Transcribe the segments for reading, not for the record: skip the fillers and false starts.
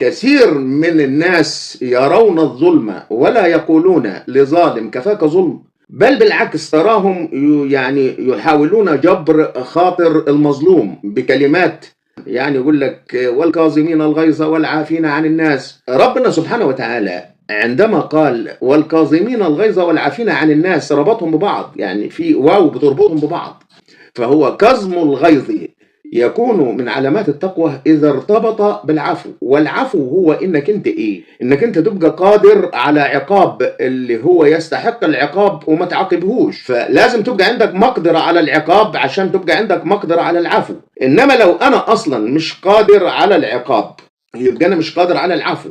كثير من الناس يرون الظلم ولا يقولون لظالم كفاك ظلم، بل بالعكس تراهم يعني يحاولون جبر خاطر المظلوم بكلمات، يعني يقول لك والكاظمين الغيظ والعافين عن الناس. ربنا سبحانه وتعالى عندما قال والكاظمين الغيظ والعافين عن الناس ربطهم ببعض، يعني في واو بتربطهم ببعض. فهو كظم الغيظ يكون من علامات التقوى إذا ارتبط بالعفو، والعفو هو إنك أنت إيه؟ إنك أنت تبقى قادر على عقاب اللي هو يستحق العقاب وما تعاقبهوش، فلازم تبقى عندك مقدرة على العقاب عشان تبقى عندك مقدرة على العفو. إنما لو أنا أصلا مش قادر على العقاب يبقى أنا مش قادر على العفو.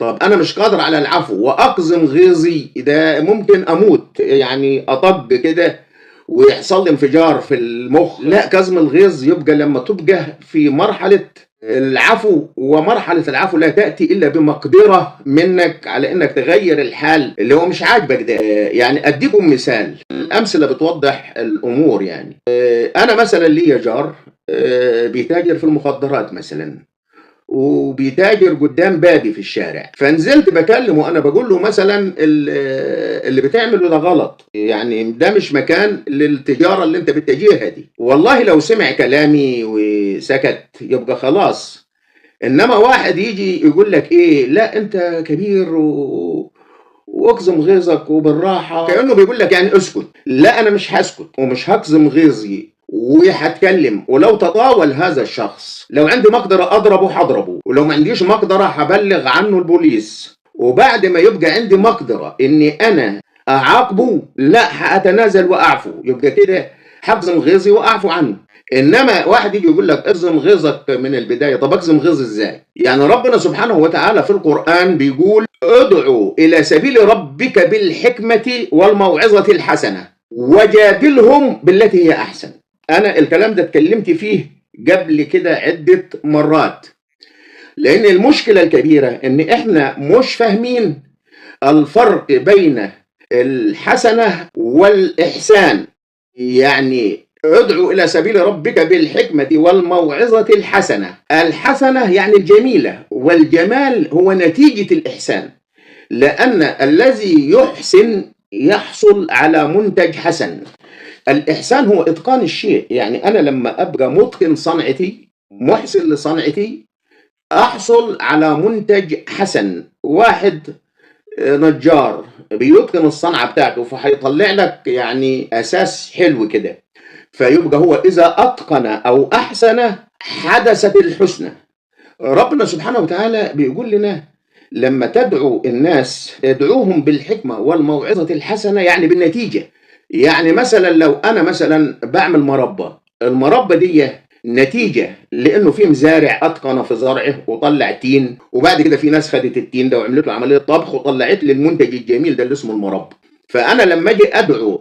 طب أنا مش قادر على العفو وأقزم غيظي، ده ممكن أموت، يعني أطب كده ويحصل لي انفجار في المخ. لا، كظم الغيظ يبقى لما تبقى في مرحلة العفو، ومرحلة العفو لا تأتي إلا بمقدرة منك على إنك تغير الحال اللي هو مش عاجبك ده. يعني أديكم مثال، الأمثلة بتوضح الأمور. يعني أنا مثلا لي جار بيتاجر في المخدرات مثلا، وبيتاجر قدام بابي في الشارع، فنزلت بكلمه انا بقول له مثلا اللي بتعمله ده غلط، يعني ده مش مكان للتجارة اللي انت بتتاجرها دي. والله لو سمع كلامي وسكت يبقى خلاص، انما واحد يجي يقول لك ايه، لا انت كبير واكظم غيظك وبالراحه، كانه بيقول لك يعني اسكت. لا، انا مش هسكت ومش هكظم غيظي وهتكلم، ولو تطاول هذا الشخص لو عندي مقدرة أضربه هضربه، ولو ما عنديش مقدرة هبلغ عنه البوليس، وبعد ما يبقى عندي مقدرة إني أنا أعاقبه لا هأتنازل وأعفو، يبقى كده هكظم غيظي وأعفو عنه. إنما واحد يجي يقول لك اكظم غيظك من البداية، طب اكظم غيظي إزاي؟ يعني ربنا سبحانه وتعالى في القرآن بيقول ادعو إلى سبيل ربك بالحكمة والموعظة الحسنة وجادلهم بالتي هي أحسن. أنا الكلام ده اتكلمت فيه قبل كده عدة مرات، لأن المشكلة الكبيرة إن إحنا مش فاهمين الفرق بين الحسنة والإحسان. يعني ادعو إلى سبيل ربك بالحكمة والموعظة الحسنة، الحسنة يعني الجميلة، والجمال هو نتيجة الإحسان، لأن الذي يحسن يحصل على منتج حسن. الإحسان هو إتقان الشيء، يعني أنا لما أبقى متقن صنعتي، محسن لصنعتي، أحصل على منتج حسن. واحد نجار بيتقن الصنعة بتاعته فهيطلع لك يعني أساس حلو كده، فيبقى هو إذا أتقن أو أحسن حدثت الحسنى. ربنا سبحانه وتعالى بيقول لنا لما تدعو الناس ادعوهم بالحكمة والموعظة الحسنة، يعني بالنتيجة. يعني مثلا لو أنا مثلا بعمل مربى، المربى دي نتيجة لأنه في مزارع أتقن في زرعه وطلع تين، وبعد كده في ناس خدت التين ده وعملت له عملية طبخ وطلعت لي المنتج الجميل ده اللي اسمه المربى. فأنا لما أجي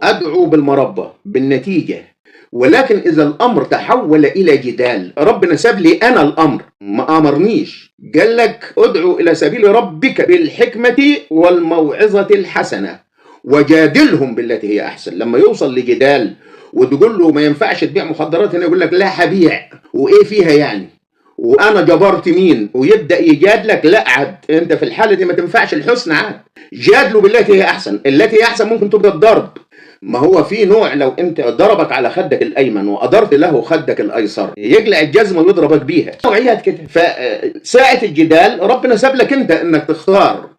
أدعو بالمربى بالنتيجة. ولكن إذا الأمر تحول إلى جدال، ربنا ساب لي أنا الأمر، ما أمرنيش، قال لك ادعو إلى سبيل ربك بالحكمة والموعظة الحسنة وجادلهم بالتي هي أحسن. لما يوصل لجدال وتقول له ما ينفعش تبيع مخدرات هنا، يقول لك لا هبيع، وإيه فيها يعني، وأنا جبرت مين، ويبدأ يجادلك. لا عاد أنت في الحالة دي ما تنفعش الحسنى، عاد جادله بالتي هي أحسن. التي هي أحسن ممكن تبقى الضرب، ما هو في نوع لو انت ضربك على خدك الايمن وقدرت له خدك الايسر يقلع الجزمة ويضربك بيها، نوعيات كده. فساعه الجدال ربنا ساب لك انت انك تختار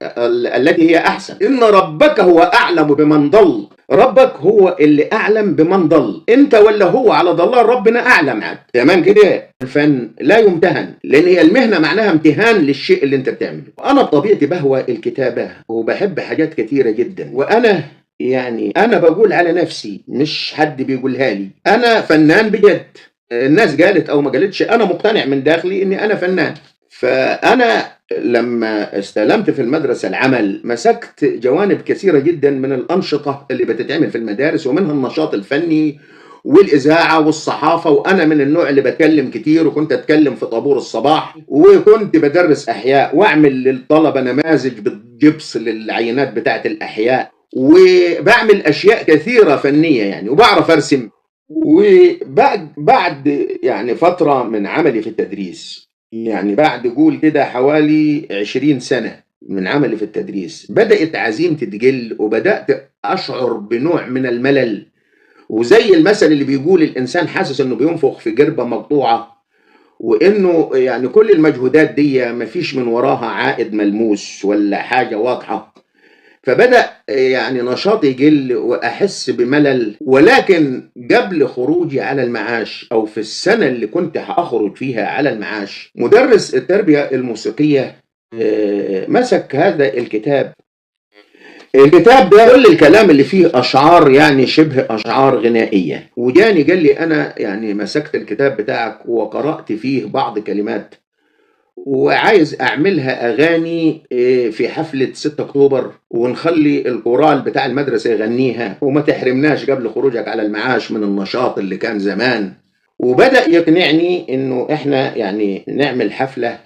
التي هي احسن. ان ربك هو اعلم بمن ضل، ربك هو اللي اعلم بمن ضل، انت ولا هو على ضلال ربنا اعلم عاد. تمام كده. الفن لا يمتهن، لان هي المهنة معناها امتهان للشيء اللي انت بتعمله. انا بطبيعتي بهوى الكتابة وبحب حاجات كتيرة جدا، وانا يعني أنا بقول على نفسي مش حد بيقولها لي، أنا فنان بجد. الناس قالت أو ما قالتش، أنا مقتنع من داخلي إني أنا فنان. فأنا لما استلمت في المدرسة العمل مسكت جوانب كثيرة جدا من الأنشطة اللي بتتعمل في المدارس، ومنها النشاط الفني والإذاعة والصحافة. وأنا من النوع اللي بتكلم كتير، وكنت أتكلم في طابور الصباح، وكنت بدرس أحياء وأعمل للطلبة نماذج بالجبس للعينات بتاعت الأحياء، وبعمل أشياء كثيرة فنية يعني، وبعرف أرسم. وبعد يعني فترة من عملي في التدريس يعني بعد قول كده حوالي 20 سنة من عملي في التدريس، بدأت عزيمتي تقل وبدأت أشعر بنوع من الملل، وزي المثل اللي بيقول الإنسان حاسس إنه بينفخ في جربة مقطوعة، وإنه يعني كل المجهودات دي مفيش من وراها عائد ملموس ولا حاجة واضحة. فبدأ يعني نشاطي يقل وأحس بملل. ولكن قبل خروجي على المعاش، أو في السنة اللي كنت هأخرج فيها على المعاش، مدرس التربية الموسيقية مسك هذا الكتاب. الكتاب ده كل الكلام اللي فيه أشعار، يعني شبه أشعار غنائية. وجاني قال لي أنا يعني مسكت الكتاب بتاعك وقرأت فيه بعض كلمات وعايز أعملها أغاني في حفلة 6 أكتوبر، ونخلي الكورال بتاع المدرسة يغنيها، وما تحرمناش قبل خروجك على المعاش من النشاط اللي كان زمان. وبدأ يقنعني إنه إحنا يعني نعمل حفلة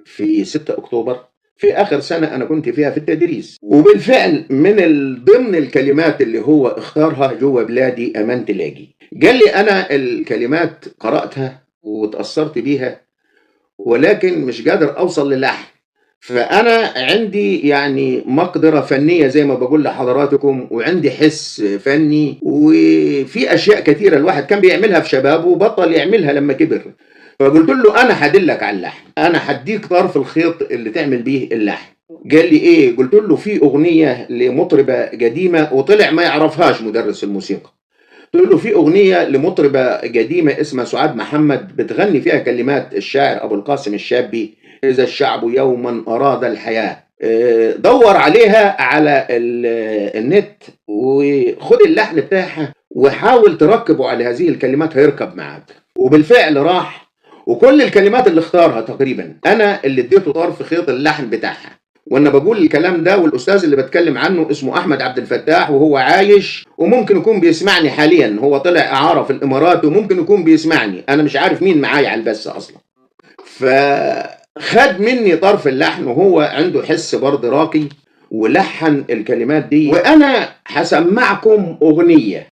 في 6 أكتوبر في آخر سنة أنا كنت فيها في التدريس. وبالفعل من ضمن الكلمات اللي هو اختارها جوه بلادي أمان تلاقي. قال لي أنا الكلمات قرأتها وتأثرت بيها، ولكن مش قادر أوصل للحن. فأنا عندي يعني مقدرة فنية زي ما بقول لحضراتكم، وعندي حس فني، وفي أشياء كثيرة الواحد كان بيعملها في شبابه وبطل يعملها لما كبر. فقلت له أنا هدلك على اللحن، أنا هديك طرف الخيط اللي تعمل بيه اللحن. قال لي إيه؟ قلت له في أغنية لمطربة قديمة، وطلع ما يعرفهاش مدرس الموسيقى. قلت له في أغنية لمطربة قديمة اسمها سعاد محمد بتغني فيها كلمات الشاعر أبو القاسم الشابي، إذا الشعب يوما أراد الحياة. دور عليها على النت وخد اللحن بتاعها وحاول تركبه على هذه الكلمات، هيركب معاك. وبالفعل راح، وكل الكلمات اللي اختارها تقريبا أنا اللي اديته طرف خيط اللحن بتاعها. وانا بقول الكلام ده والاستاذ اللي بتكلم عنه اسمه احمد عبد الفتاح، وهو عايش وممكن يكون بيسمعني حاليا، هو طلع اعاره في الامارات وممكن يكون بيسمعني، انا مش عارف مين معايا على البث اصلا. فخد مني طرف اللحن وهو عنده حس برضه راقي، ولحن الكلمات دي. وانا هسمعكم اغنيه.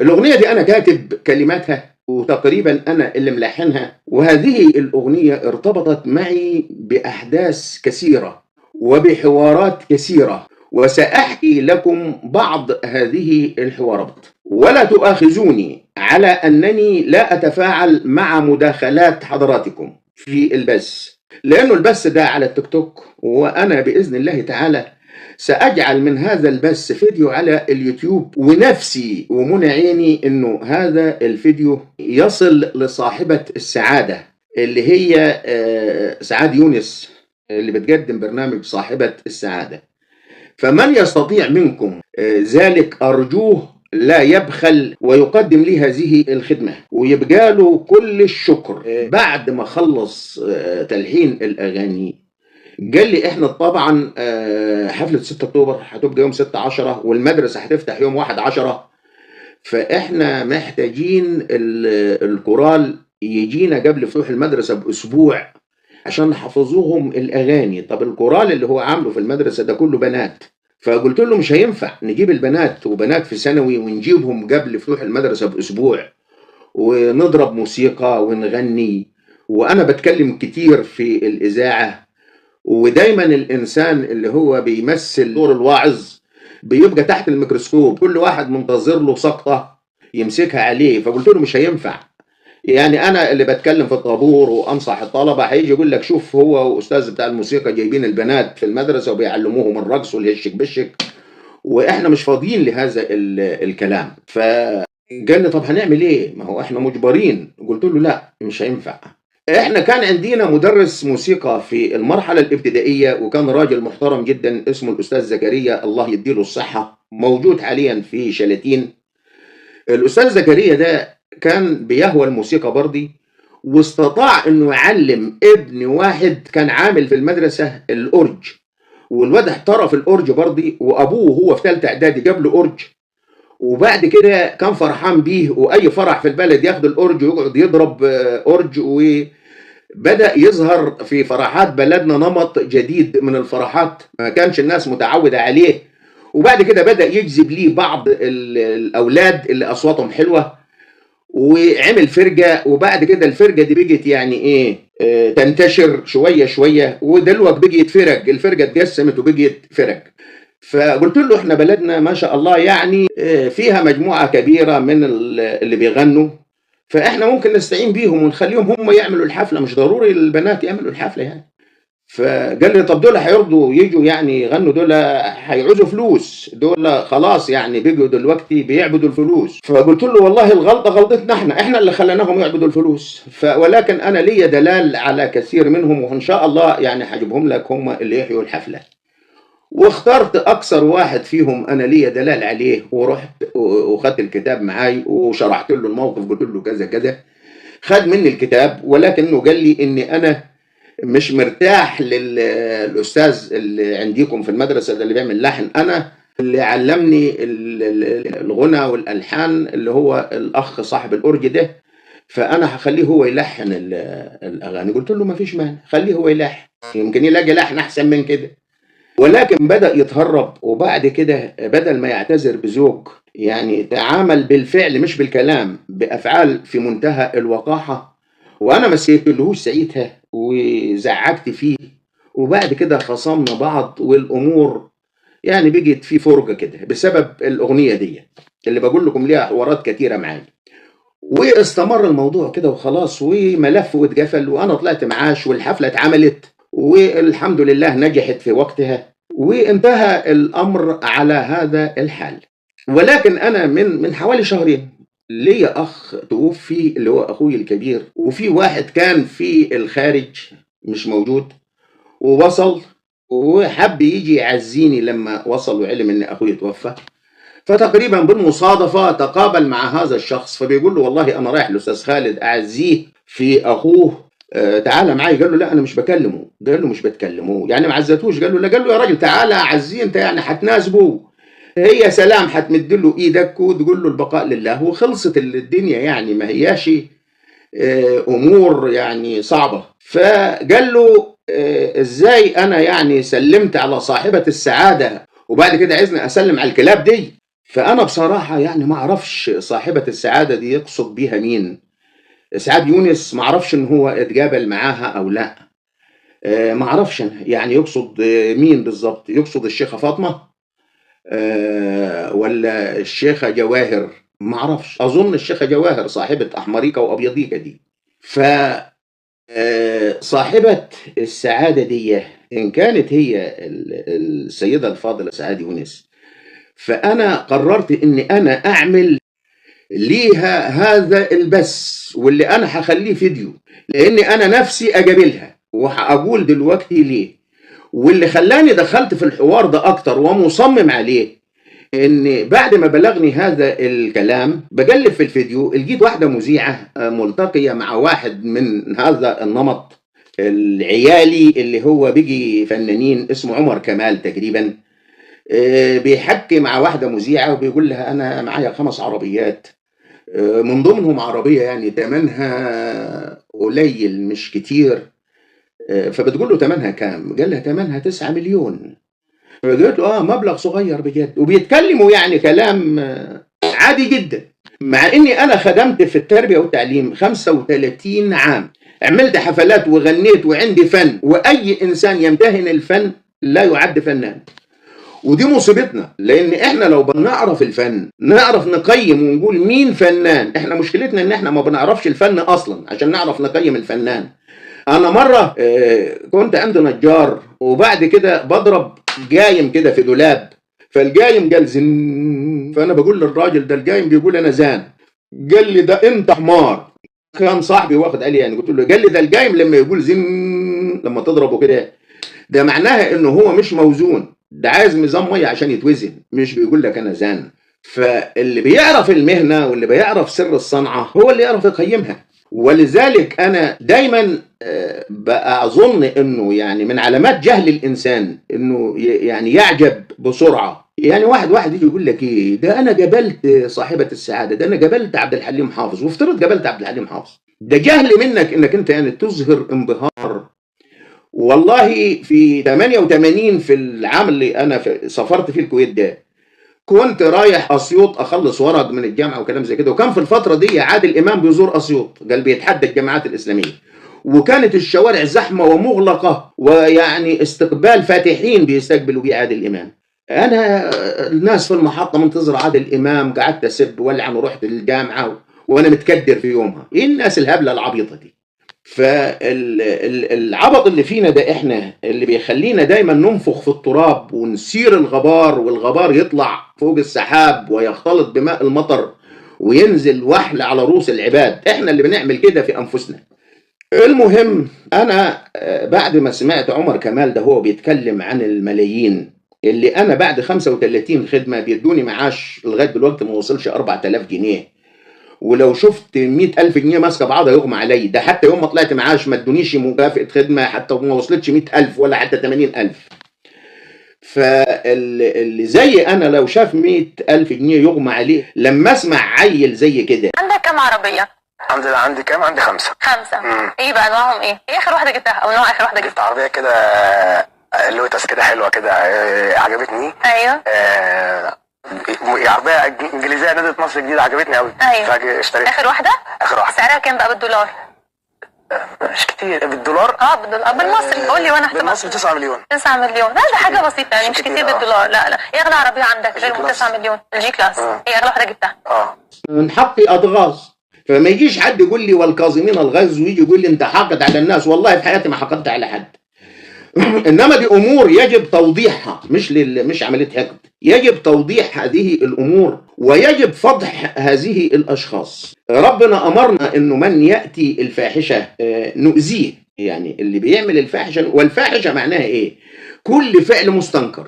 الأغنية دي أنا كاتب كلماتها وتقريبا أنا اللي ملحنها، وهذه الأغنية ارتبطت معي بأحداث كثيرة وبحوارات كثيرة وسأحكي لكم بعض هذه الحوارات. ولا تؤاخذوني على أنني لا أتفاعل مع مداخلات حضراتكم في البث، لأنه البث ده على التيك توك، وأنا بإذن الله تعالى سأجعل من هذا البث فيديو على اليوتيوب، ونفسي ومنى عيني أنه هذا الفيديو يصل لصاحبة السعادة اللي هي سعاد يونس اللي بتقدم برنامج صاحبة السعادة. فمن يستطيع منكم ذلك أرجوه لا يبخل ويقدم لي هذه الخدمة، ويبقى له كل الشكر. بعد ما خلص تلحين الأغاني قال لي احنا طبعا حفلة 6 اكتوبر هتبقى يوم 6/10 والمدرسة هتفتح يوم 1/10، فاحنا محتاجين الكورال يجينا قبل فتوح المدرسة بأسبوع عشان نحفظوهم الأغاني. طب الكورال اللي هو عامله في المدرسة ده كله بنات، فقلت له مش هينفع نجيب البنات وبنات في ثانوي ونجيبهم قبل فتوح المدرسة بأسبوع ونضرب موسيقى ونغني، وأنا بتكلم كتير في الإذاعة، ودايما الإنسان اللي هو بيمثل دور الواعظ بيبقى تحت الميكروسكوب، كل واحد منتظر له سقطة يمسكها عليه. فقلت له مش هينفع، يعني أنا اللي بتكلم في الطابور وأنصح الطلبة هيجي يقول لك شوف هو وأستاذ بتاع الموسيقى جايبين البنات في المدرسة وبيعلموهم الرقص والهشك بشك، وإحنا مش فاضيين لهذا الكلام. فقال لي طب هنعمل إيه؟ ما هو إحنا مجبرين. قلت له لا مش هينفع. إحنا كان عندنا مدرس موسيقى في المرحلة الابتدائية، وكان راجل محترم جدا اسمه الأستاذ زكريا، الله يديله الصحة، موجود حاليا في شلاتين. الأستاذ زكريا ده كان بيهوى الموسيقى برضي، واستطاع انه يعلم ابن واحد كان عامل في المدرسة الأورج، والواد احترف الأورج برضي، وأبوه هو في ثالثة إعدادي جاب له أورج، وبعد كده كان فرحان بيه، وأي فرح في البلد ياخد الأورج ويقعد يضرب أورج، وبدأ يظهر في فرحات بلدنا نمط جديد من الفرحات ما كانش الناس متعودة عليه. وبعد كده بدأ يجذب ليه بعض الأولاد اللي أصواتهم حلوة، وعمل فرقة، وبعد كده الفرقة دي بقت يعني ايه تنتشر شوية شوية، ودلوقتي بقت فرق، الفرقة اتقسمت وبقت فرق. فقلت له احنا بلدنا ما شاء الله يعني فيها مجموعة كبيرة من اللي بيغنوا، فاحنا ممكن نستعين بيهم ونخليهم هم يعملوا الحفلة، مش ضروري البنات يعملوا الحفلة يعني. فقال لي طب دول هيرضوا يجوا يعني يغنوا؟ دول هيعوزوا فلوس، دول خلاص يعني بيجوا دلوقتي بيعبدوا الفلوس. فقلت له والله الغلطة غلطتنا احنا اللي خليناهم يعبدوا الفلوس، ولكن انا لي دلال على كثير منهم، وان شاء الله يعني هجيبهم لك هم اللي يحيوا الحفلة. واخترت اكثر واحد فيهم انا لي دلال عليه، ورحت وخدت الكتاب معاي وشرحت له الموقف، قلت له كذا كذا. خد مني الكتاب، ولكنه قال لي اني انا مش مرتاح للأستاذ اللي عنديكم في المدرسة ده اللي بيعمل لحن، أنا اللي علمني الغنى والألحان اللي هو الأخ صاحب الأورج ده، فأنا هخليه هو يلحن الأغاني. قلت له ما فيش مانع، خليه هو يلحن، يمكن يلاقي لحن أحسن من كده. ولكن بدأ يتهرب، وبعد كده بدل ما يعتذر بذوق يعني تعامل بالفعل مش بالكلام، بأفعال في منتهى الوقاحة، وأنا ما سيبتلهوش ساعتها وزعجت فيه، وبعد كده خصمنا بعض، والأمور يعني بقت في فرجة كده بسبب الأغنية دي اللي بقول لكم ليها حوارات كتيرة معايا. واستمر الموضوع كده وخلاص، وملف واتقفل، وأنا طلعت معاش، والحفلة اتعملت والحمد لله نجحت في وقتها، وانتهى الأمر على هذا الحال. ولكن أنا من حوالي شهرين ليا أخ توفي اللي هو أخوي الكبير، وفي واحد كان في الخارج مش موجود، ووصل وحب يجي يعزيني لما وصل وعلم إن أخوي توفى. فتقريبا بالمصادفة تقابل مع هذا الشخص، فبيقول له والله أنا رايح للأستاذ خالد أعزيه في أخوه، تعالى معايا. قال له لا أنا مش بكلمه. قال له مش بتكلمه يعني ما عزتوش؟ قال له لا. قال له يا راجل تعالى أعزيه أنت، يعني هتناسبه، هي سلام، هتمد له ايدك وتقول له البقاء لله وخلصت الدنيا، يعني ما هياش امور يعني صعبة. فقال له ازاي انا يعني سلمت على صاحبه السعادة وبعد كده عايزني اسلم على الكلاب دي؟ فانا بصراحة يعني ما اعرفش صاحبه السعادة دي يقصد بيها مين. سعاد يونس ما اعرفش ان هو اتقابل معاها او لا، ما اعرفش يعني يقصد مين بالظبط. يقصد الشيخه فاطمة؟ ولا الشيخة جواهر، ما اعرفش، اظن الشيخة جواهر صاحبة احمريكا وابيضيكا دي. ف صاحبة السعادة دي إن كانت هي السيدة الفاضلة سعاد يونس، فأنا قررت إني أنا أعمل ليها هذا البث، واللي أنا هخليه فيديو، لأني أنا نفسي أجابلها، وهقول دلوقتي ليه. واللي خلاني دخلت في الحوار ده أكتر ومصمم عليه، إن بعد ما بلغني هذا الكلام بقلب في الفيديو لقيت واحدة مذيعة ملتقية مع واحد من هذا النمط العيالي اللي هو بيجي فنانين اسمه عمر كمال تقريبا، بيحكي مع واحدة مذيعة وبيقول لها أنا معايا 5 عربيات، من ضمنهم عربية يعني تمنها قليل مش كتير، فبتقول له تمنها كام؟ قال لها تمنها 9 مليون. فقلت له مبلغ صغير بجد، وبيتكلموا يعني كلام عادي جدا، مع اني انا خدمت في التربية والتعليم 35 عام، عملت حفلات وغنيت وعندي فن، واي انسان يمتهن الفن لا يعد فنان. ودي مصيبتنا، لان احنا لو بنعرف الفن نعرف نقيم ونقول مين فنان. احنا مشكلتنا ان احنا ما بنعرفش الفن اصلا عشان نعرف نقيم الفنان. انا مرة كنت عند نجار، وبعد كده بضرب جايم كده في دولاب، فالجايم قال زن، فانا بقول للراجل ده الجايم بيقول انا زان، قال لي ده انت حمار. كان صاحبي واخد علي يعني، قلت له، قال لي ده الجايم لما يقول زن لما تضربه كده ده معناها انه هو مش موزون، ده عايز ميزان مية عشان يتوزن، مش بيقول لك انا زان. فاللي بيعرف المهنة واللي بيعرف سر الصنعة هو اللي يعرف يقيمها. ولذلك انا دايما بقى اظن انه يعني من علامات جهل الانسان انه يعني يعجب بسرعة. يعني واحد يجي يقول لك ايه ده، انا قابلت صاحبه السعادة، ده انا قابلت عبد الحليم حافظ، وافترض قابلت عبد الحليم حافظ، ده جهل منك انك انت يعني تظهر انبهار. والله في 88 في العام اللي انا سافرت فيه الكويت ده، كنت رايح اسيوط اخلص ورق من الجامعة وكلام زي كده، وكان في الفترة دي عادل امام بيزور اسيوط، قال بيتحدى الجامعات الاسلامية، وكانت الشوارع زحمة ومغلقه، ويعني استقبال فاتحين بيستقبلوا بيه عادل امام. انا الناس في المحطة منتظره عادل امام، قعدت اسب والعن ورحت الجامعة وانا متكدر في يومها. ايه الناس الهبلة العبيطه دي؟ فالعبط اللي فينا ده احنا اللي بيخلينا دايما ننفخ في التراب ونسير الغبار، والغبار يطلع فوق السحاب ويختلط بماء المطر وينزل وحل على رؤوس العباد. احنا اللي بنعمل كده في انفسنا. المهم انا بعد ما سمعت عمر كمال ده هو بيتكلم عن الملايين، اللي انا بعد 35 خدمة بيدوني معاش لغاية دلوقتي ما وصلش 4000 جنيه، ولو شفت 100,000 جنيه ماسكه بعضها يغمى علي. ده حتى يوم ما طلعت معاش ما ادونيش مكافأة خدمة، حتى ما وصلتش 100,000 ولا حتى 80,000. فاللي زي انا لو شاف 100,000 جنيه يغمى عليه. لما اسمع عيل زي كده. عندك كام عربية؟ الحمد لله عندي كام؟ عندي 5. 5. ايه بقى انواعهم ايه؟ ايه اخر واحدة جبتها او نوع اخر واحدة جبت جبتها؟ عربية كده لوتس كده حلوة كده، عجبتني. ايوه. عربية انجليزية نزلت مصر جديدة، عجبتني قوي. ايوه. فاشتريت. اخر واحدة؟ اخر واحدة. سعرها كام بقى بالدولار؟ مش كتير بالدولار. بالدولار، بالمصري قول لي وانا احسب. بالمصري 9 مليون. 9 مليون، لا ده حاجة بسيطة يعني، مش كتير بالدولار. لا لا. ايه اغلى عربية عندك غير 9 مليون؟ ال G-Class. ايه اغلى واحدة جبتها؟ من حقي اضغاص. فما يجيش حد يقول لي والكاظمين الغيظ، ويجي يقول لي انت حاقد على الناس. والله في حياتي ما حقدت على حد. انما دي امور يجب توضيحها، مش عملية حقد. يجب توضيح هذه الامور ويجب فضح هذه الاشخاص. ربنا امرنا انه من ياتي الفاحشة نؤذيه، يعني اللي بيعمل الفاحشة. والفاحشه معناها ايه؟ كل فعل مستنكر.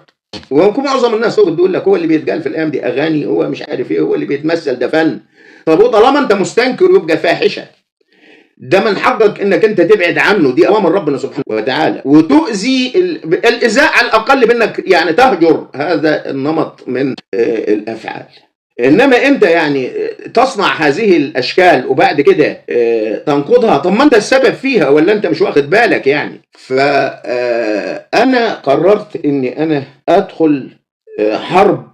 ومعظم الناس هو بتقول لك هو اللي بيتقال في الايام دي اغاني، هو مش عارف ايه، هو اللي بيتمثل ده فن. طب وطالما انت مستنكر يبقى فاحشه، ده من حقك انك انت تبعد عنه، دي اوامر ربنا سبحانه وتعالى. وتؤذي الايذاء على الاقل بانك يعني تهجر هذا النمط من الافعال. انما انت يعني تصنع هذه الاشكال وبعد كده تنقضها، طب ما انت السبب فيها ولا انت مش واخد بالك يعني؟ فانا قررت اني انا ادخل حرب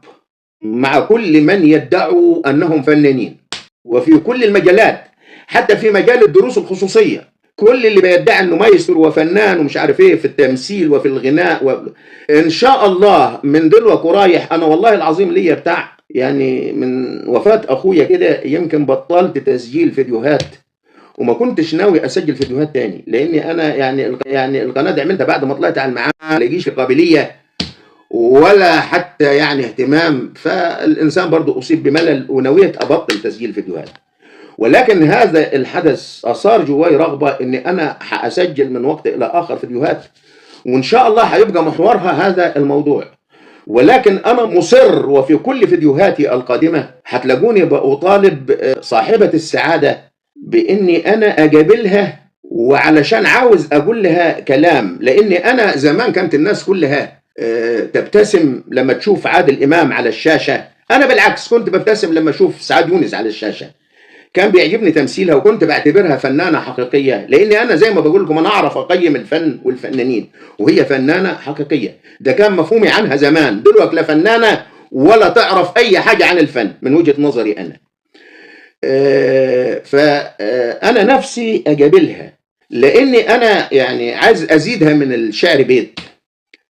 مع كل من يدعوا انهم فنانين، وفي كل المجالات، حتى في مجال الدروس الخصوصية. كل اللي بيدعي انه مايسترو وفنان ومش عارف ايه في التمثيل وفي الغناء ان شاء الله من دلوقتي ورايح، انا والله العظيم ليا بتاع يعني من وفاة اخويا كده يمكن بطلت تسجيل فيديوهات، وما كنتش ناوي اسجل فيديوهات تاني، لاني انا يعني القناة دي عملتها بعد ما طلعت على المعاد، ما لقيش قابلية ولا حتى يعني اهتمام، فالانسان برضو اصيب بملل ونويت ابطل تسجيل فيديوهات. ولكن هذا الحدث اثار جواي رغبة ان انا هاسجل من وقت الى اخر فيديوهات، وان شاء الله هيبقى محورها هذا الموضوع. ولكن انا مصر، وفي كل فيديوهاتي القادمة هتلاقوني بأطالب صاحبه السعادة باني انا اجابلها، وعلشان عاوز اقول لها كلام، لاني انا زمان كانت الناس كلها تبتسم لما تشوف عادل امام على الشاشة، انا بالعكس كنت ببتسم لما اشوف سعاد يونس على الشاشة، كان بيعجبني تمثيلها وكنت بعتبرها فنانة حقيقية، لاني انا زي ما بقول لكم انا اعرف اقيم الفن والفنانين، وهي فنانة حقيقية. ده كان مفهومي عنها زمان، دلوقتي لا فنانة ولا تعرف اي حاجة عن الفن من وجهه نظري انا. فانا نفسي اجابلها، لاني انا يعني عايز ازيدها من الشعر بيت،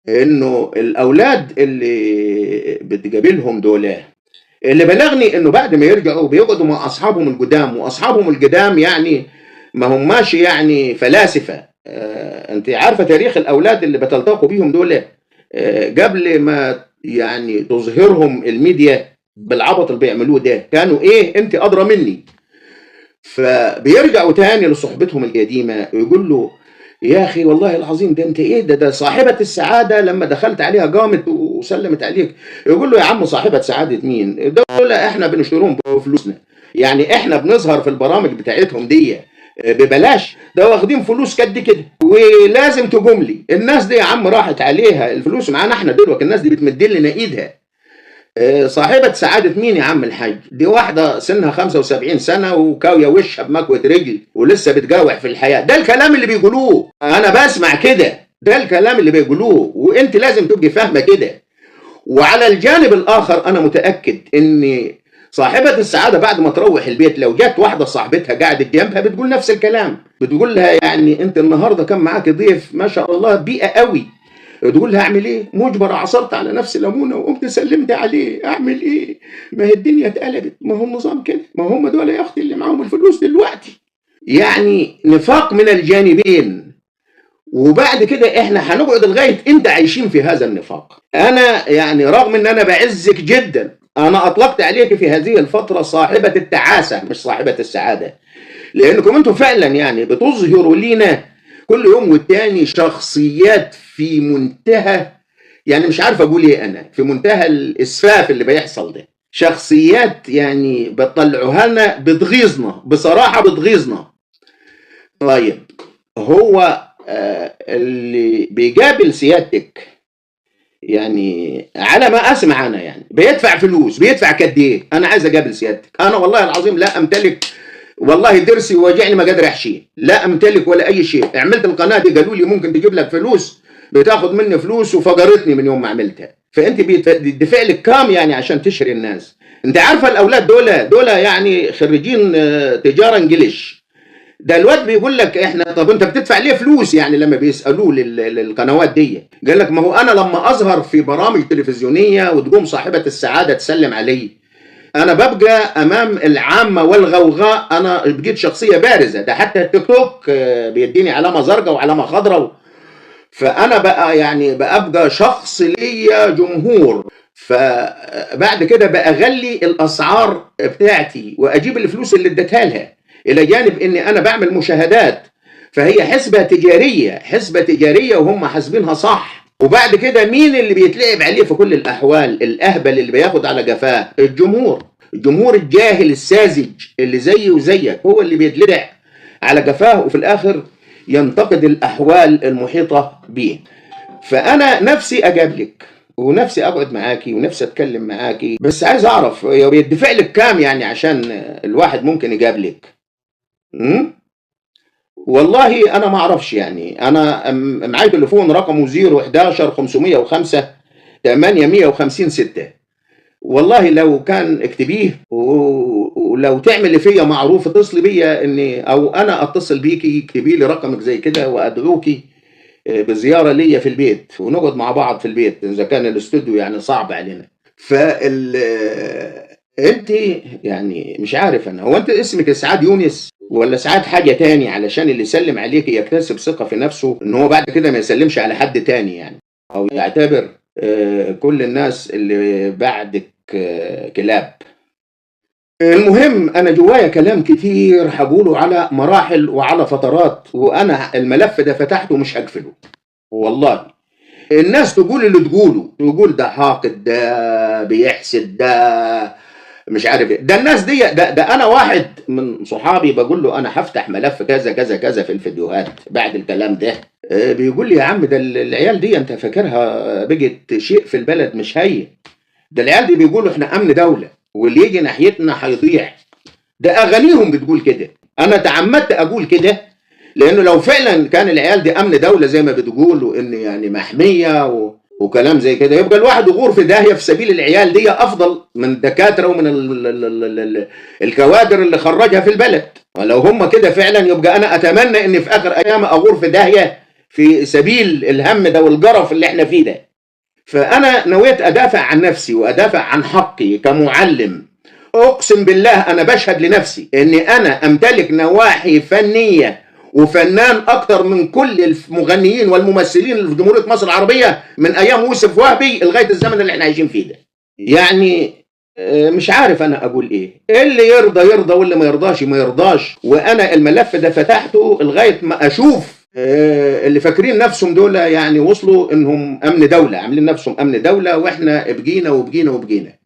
انه الاولاد اللي بتجابلهم دول اللي بلغني انه بعد ما يرجعوا بيقعدوا مع اصحابهم القدام، واصحابهم القدام يعني ما هماش يعني فلاسفة. انت عارفه تاريخ الاولاد اللي بتلتقوا بيهم دول قبل ما يعني تظهرهم الميديا بالعبط اللي بيعملوه ده كانوا ايه، انت ادرى مني. فبيرجعوا تاني لصحبتهم القديمة ويقول له يا اخي والله العظيم ده انت ايه ده صاحبه السعادة لما دخلت عليها قامت وسلمت عليك. يقول له يا عم صاحبه سعادة مين؟ دول احنا بنشتريهم بفلوسنا، يعني احنا بنظهر في البرامج بتاعتهم دي ببلاش، ده واخدين فلوس قد كده ولازم تقوم لي. الناس دي يا عم راحت عليها الفلوس معانا احنا دلوقتي، الناس دي بتمد لنا ايدها. صاحبة سعادة مين يا عم الحاج؟ دي واحدة سنها 75 سنة وكاوية وشها بمكوة رجل ولسه بتجاوح في الحياة. ده الكلام اللي بيقولوه، أنا بسمع كده، ده الكلام اللي بيقولوه، وأنت لازم تبقي فاهمة كده. وعلى الجانب الآخر أنا متأكد إن صاحبة السعادة بعد ما تروح البيت لو جت واحدة صاحبتها قاعدة جنبها بتقول نفس الكلام، بتقول لها يعني أنت النهاردة كان معاك ضيف ما شاء الله بيئة قوي، تقول لها اعمل ايه؟ مجبر عصرت على نفسي ليمونه وقمت سلمت عليه، اعمل ايه؟ ما هي الدنيا اتقلبت، ما هو النظام كده، ما هم دول يا اختي اللي معاهم الفلوس دلوقتي. يعني نفاق من الجانبين. وبعد كده احنا هنقعد لغاية انت عايشين في هذا النفاق. انا يعني رغم ان انا بعزك جدا، انا اطلقت عليك في هذه الفترة صاحبه التعاسة مش صاحبه السعادة، لانكم انتم فعلا يعني بتظهروا لينا كل يوم والتاني شخصيات في منتهى، يعني مش عارف اقول ايه انا، في منتهى الاسفاف اللي بيحصل ده. شخصيات يعني بتطلعوها لنا بتغيظنا بصراحة، بتغيظنا. طيب هو اللي بيقابل سيادتك يعني على ما اسمع انا يعني بيدفع فلوس، بيدفع قد ايه؟ انا عايز اقابل سيادتك، انا والله العظيم لا امتلك، والله درسي وجعني ما قادر احشيه، لا امتلك ولا اي شيء. عملت القناة دي قالوا لي ممكن تجيب لك فلوس، بتاخد مني فلوس وفجرتني من يوم ما عملتها. فانت بيدفع لك كام يعني عشان تشهر الناس؟ انت عارفه الاولاد دول يعني خريجين تجارة انجليش. ده الواد بيقول لك احنا، طب انت بتدفع ليه فلوس يعني لما بيسالوه للقنوات دي؟ قال لك ما هو انا لما اظهر في برامج تلفزيونية وتقوم صاحبه السعادة تسلم علي، انا ببقى امام العامة والغوغاء، انا بقيت شخصية بارزة. ده حتى التيك توك بيديني علامة زرقاء وعلامة خضراء، فانا بقى يعني بقى شخص ليا جمهور. فبعد كده بأغلي الاسعار بتاعتي واجيب الفلوس اللي اديتها لها، الى جانب اني انا بعمل مشاهدات. فهي حسبه تجارية، حسبه تجارية وهم حاسبينها صح. وبعد كده مين اللي بيتلعب عليه في كل الاحوال؟ الاهبل اللي بياخد على جفاه، الجمهور، الجمهور الجاهل الساذج اللي زيي وزيك هو اللي بيتلدع على جفاه وفي الاخر ينتقد الاحوال المحيطة بيه. فانا نفسي اجابلك ونفسي اقعد معاكي ونفسي اتكلم معاكي، بس عايز اعرف بيدفع لك كام يعني عشان الواحد ممكن يجابلك؟ والله انا ما اعرفش يعني. انا معايا تليفون رقمه 011 505 850 6. والله لو كان اكتبيه، ولو تعمل فيا معروف اتصلي بيا اني او انا اتصل بيكي، اكتبي لي رقمك زي كده وادعوكي بزيارة ليا في البيت ونقعد مع بعض في البيت اذا كان الاستوديو يعني صعب علينا. فال انت يعني مش عارف انا، هو انت اسمك سعاد يونس ولا سعاد حاجة تاني، علشان اللي يسلم عليك يكتسب ثقة في نفسه ان هو بعد كده ما يسلمش على حد تاني يعني، او يعتبر كل الناس اللي بعدك كلاب. المهم انا جوايا كلام كتير هقوله على مراحل وعلى فترات، وانا الملف ده فتحته مش هقفله والله. الناس تقول اللي تقوله، تقول ده حاقد، ده بيحسد، ده مش عارف ايه، ده الناس دي ده انا واحد من صحابي بقول له انا هفتح ملف كذا كذا كذا في الفيديوهات بعد الكلام ده، بيقول لي يا عم ده العيال دي انت فاكرها بقت شيء في البلد مش هي، ده العيال دي بيقولوا احنا امن دولة واللي يجي ناحيتنا هيضيع، ده اغانيهم بتقول كده. انا تعمدت اقول كده لانه لو فعلا كان العيال دي امن دولة زي ما بتقولوا ان يعني محمية وكلام زي كده، يبقى الواحد يغور في داهية في سبيل العيال دي افضل من الدكاترة ومن ال ال ال ال الكوادر اللي خرجها في البلد. ولو هم كده فعلا يبقى انا اتمنى ان في اخر ايام اغور في داهية في سبيل الهم ده والجرف اللي احنا فيه ده. فانا نويت ادافع عن نفسي وادافع عن حقي كمعلم. اقسم بالله انا بشهد لنفسي اني انا امتلك نواحي فنية وفنان اكتر من كل المغنيين والممثلين اللي في جمهورية مصر العربية من ايام يوسف وهبي لغاية الزمن اللي احنا عايشين فيه ده. يعني مش عارف انا اقول ايه، اللي يرضى يرضى واللي ما يرضاش ما يرضاش. وانا الملف ده فتحته لغاية ما اشوف اللي فاكرين نفسهم دول يعني وصلوا انهم امن دولة، عاملين نفسهم امن دولة واحنا بقينا وبقينا وبقينا.